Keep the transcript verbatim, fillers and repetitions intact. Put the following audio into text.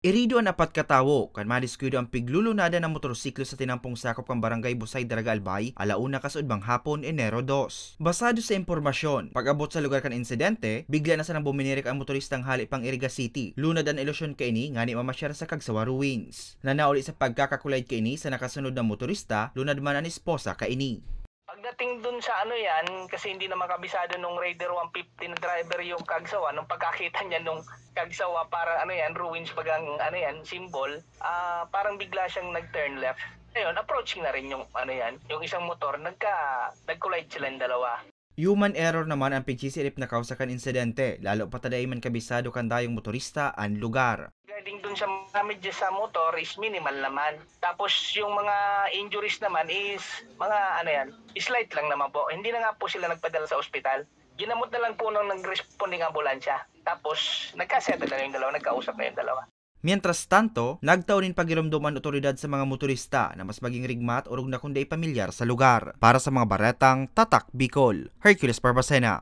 Herido an apat ka tawo kan madiskuido an piglulunadan na motorsiklo sa tinampong sakop kan Barangay Busay, Daraga, Albay, ala una kasaudmang hapon, Enero dos. Basado sa impormasyon, pag-abot sa lugar kan insidente, bigla na sanang buminirik ang motoristang hale pang Iriga City. Lunad an ilusyon kaini ngani mamasyar sa Cagsawa Ruins. Nanauli sa pagkakakulay kaini sa nakasunod na motorista, lunad man an esposa kaini. Pagdating dun sa ano yan, kasi hindi naman kabisado nung Raider one fifty na driver yung Cagsawa, nung pagkakita niya nung Cagsawa, parang ano yan, Ruins bagang ano yan, symbol, ah, parang bigla siyang nag-turn left. Ayun, approaching na rin yung ano yan, yung isang motor, nagka, nag-collide silang dalawa. Human error naman ang pigsisilip na kawsa kan insidente, lalo pa ta dai man kabisado kan dayong motorista an lugar. Regarding dun sa damages sa motor is minimal naman. Tapos yung mga injuries naman is mga ano yan, slight lang naman po. Hindi na nga po sila nagpadala sa ospital. Ginamot na lang po ng nag-responding ambulansya. Tapos nagkasettle na yung dalawa, nagkausap na yung dalawa. Mientras tanto, nagtao nin pagiromdom an otoridad sa mga motorista na mas maging rigmat orog na kun dai pamilyar sa lugar. Para sa mga baretang Tatak Bicol, Hercules Barbacena.